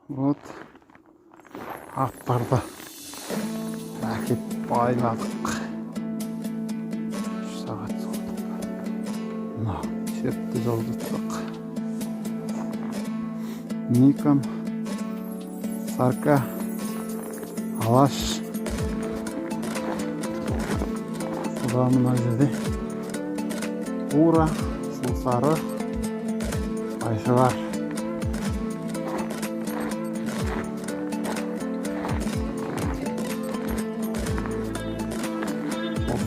Вот аттарды әкеп байладық. 3 сағат соқтық. Мына шөпті жылжыттық. Никон, Сарка, Алаш. Содан мына жерде Бура, Сулсары, Байшылар.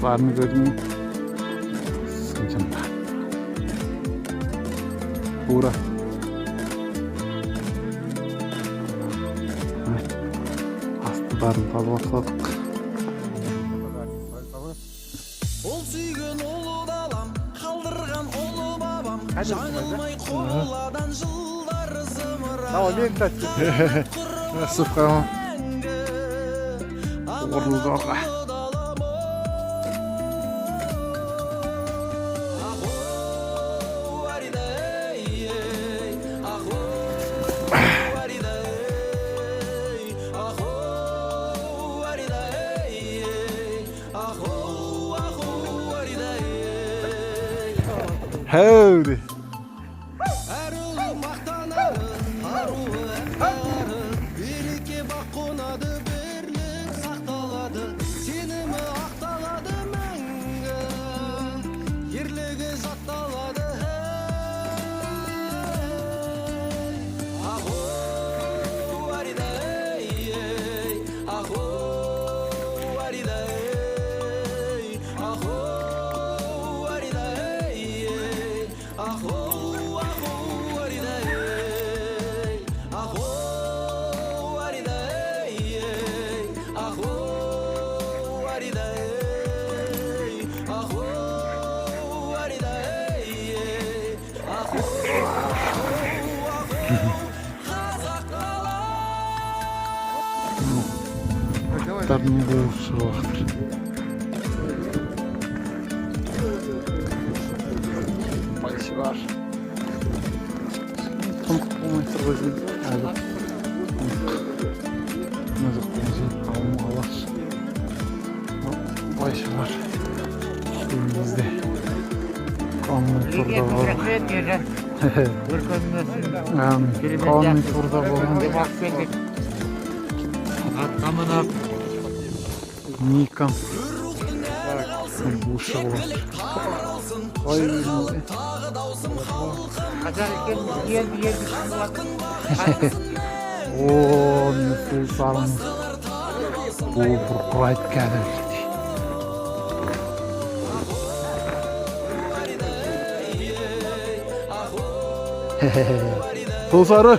Сулсарыны көрдің сыншында. Бура. Міне, асты бәрін тазалап. Ол сүйген ұлы далам, қалдырған ұлы бабам, жаңылмай қоладан жылдар зымыраған. Сыртқа орылдауға. Хәуді. Әр ұлы мақтанары, аруы әр, береке бақ қонады, бірлік сақталады, сенімі ақталады мәңгі, ерлігі жатталады. Аху, арида, ей, аху, арида, ей, аху, арида, ей, аху, аху, арида, ей, аху, арида, ей, аху, арида, ей, аху, арида, ей, аху, аху, қазақ дала. Аттардың буы шығып жатыр. Байшылар. Тұнық болмай тұр ғой деймін. Әлі тұнық. Мына жақта жер алма, Алаш. Байшылар. Бізде конный турда болған. Рахмет, Ержан. Өркенің өссін. Әмин. Конный турда болған. Демалып келдік. Атқа мініп, Никон. Бу шығып жатыр. Ой, қазақ екенбіз, елді елді шығып. О, міне, Сулсарының буы бұрқырайды кәдімгідей. Сулсары.